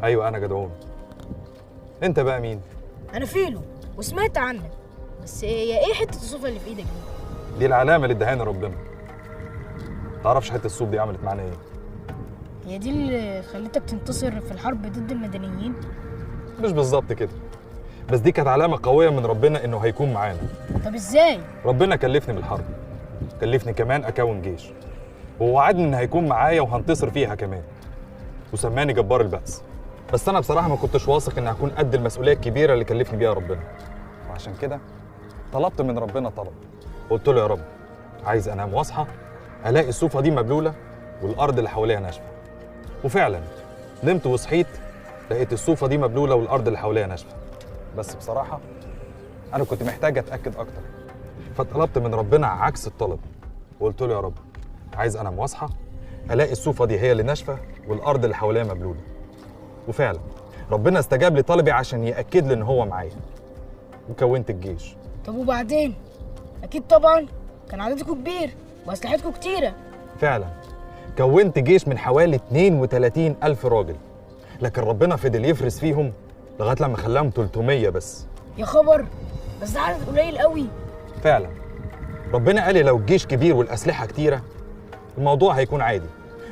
ايوه انا جدعون. انت بقى مين؟ انا فيلو وسمعت عنك، بس هي ايه حتة الصوفه اللي في ايدك دي؟ دي العلامة اللي ادهاني ربنا. تعرفش حتة الصوف دي عملت معانا ايه؟ هي دي اللي خلتك تنتصر في الحرب ضد المدنيين؟ مش بالظبط كده، بس دي كانت علامة قوية من ربنا انه هيكون معانا. طب ازاي؟ ربنا كلفني بالحرب، كلفني كمان اكون جيش، ووعدني ان هيكون معايا وهنتصر فيها كمان، وسماني جبار البأس. بس انا بصراحة ما كنتش واثق ان هكون قد المسؤولية الكبيرة اللي كلفني بيها ربنا، وعشان كده طلبت من ربنا طلب. قلت له يا رب عايز انام واصحى الاقي الصوفه دي مبلوله والارض اللي حواليها ناشفة. وفعلا نمت وصحيت لقيت الصوفه دي مبلوله والارض اللي حواليها ناشفة. بس بصراحة انا كنت محتاج اتاكد اكتر، فطلبت من ربنا عكس الطلب وقلت له يا رب عايز انام واصحى الاقي الصوفه دي هي اللي ناشفة والارض اللي حواليها مبلوله. وفعلا ربنا استجاب لطلبي عشان ياكد لي ان هو معايا، وكونت الجيش. طب وبعدين؟ اكيد طبعا كان عددكم كبير واسلحتكم كتيرة. فعلا كونت جيش من حوالي 32 ألف راجل، لكن ربنا فضل يفرز فيهم لغاية لما خلاهم 300 بس. يا خبر، بس ده عدد قليل قوي. فعلا ربنا قال لي لو الجيش كبير والأسلحة كتيرة الموضوع هيكون عادي،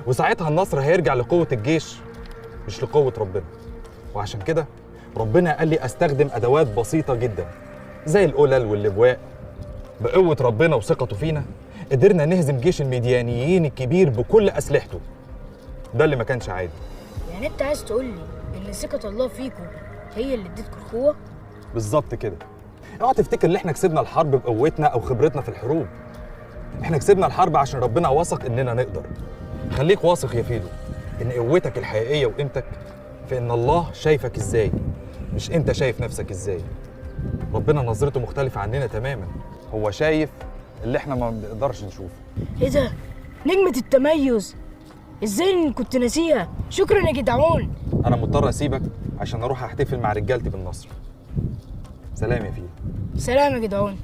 وساعتها النصر هيرجع لقوة الجيش مش لقوة ربنا. وعشان كده ربنا قال لي أستخدم أدوات بسيطة جدا زي القلل واللبواء. بقوة ربنا وثقته فينا قدرنا نهزم جيش المديانيين الكبير بكل أسلحته. ده اللي ما كانش عادي. يعني أنت عايز تقول لي إن ثقة الله فيكم هي اللي اديتكم القوة؟ بالظبط كده. اوعى تفتكر ان احنا كسبنا الحرب بقوتنا أو خبرتنا في الحروب. احنا كسبنا الحرب عشان ربنا واثق إننا نقدر. خليك واثق يا فيلو إن قوتك الحقيقية وقيمتك في إن الله شايفك إزاي، مش أنت شايف نفسك إزاي. ربنا نظرته مختلفة عننا تماما، هو شايف اللي احنا ما بنقدرش نشوفه. ايه ده؟ نجمة التميز، ازاي كنت ناسيها؟ شكرا يا جدعون. انا مضطر اسيبك عشان اروح احتفل مع رجالتي بالنصر. سلام يا فيلو. سلام يا جدعون.